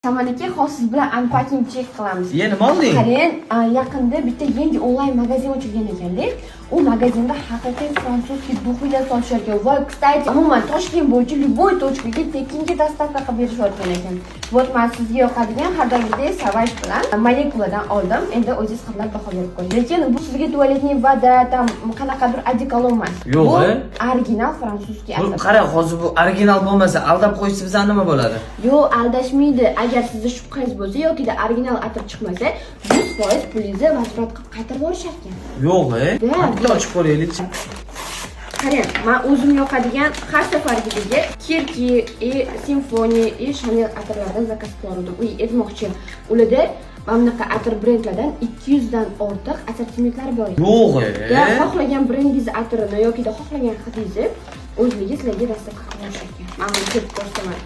Samaniki, hozir siz bilan unpacking check qilamiz. Iye, nima olding? Qarang, yaqinda bitta yangi onlayn magazin ochilgan ekanda. U magazinda haqiqiy французский духи lar sotishar ekan. Va, кстати, umuman Toshkent bo'yicha любой точка ga tekinga доставка qilib berishayotgan ekan. Вот, man sizga yoqadigan har doimgidek Sauvage bilan Molekuladan oldim. Endi o'zingiz hidlab baho berib ko'ring. Lekin bu sizga туалетный вода, там qanaqadir одеколон emas. Yo'q, Bu e? Original французский Bu atir. qara, hozir bu original bo'lmasa, aldab qo'ysa, bizani nima bo'ladi? Yo'q, aldashmaydi. Agar sizda shubhangiz bo'lsa yoki original atir chiqmasa, 100% pulingizni возврат qilib qaytarib yuborishar ekan. Yo'q, e? Да. Bitta ochib ko'raylikchi. Qarang, man o'zim yoqadigan har safargidagi Kirki и Simfoniya и Chanel atirlardan заказ qilib. Uy, aytmoqchi, ularda mana bunaqa atir brendlardan 200 dan ortiq assortimentlari bor ekan. Yo'q, Да, e? Xohlagan brendingiz atirini yoki xohlagan hidingizni o'zligi sizlarga доставка qilib yuborishar ekan. Man buni ko'rib ko'rsataman.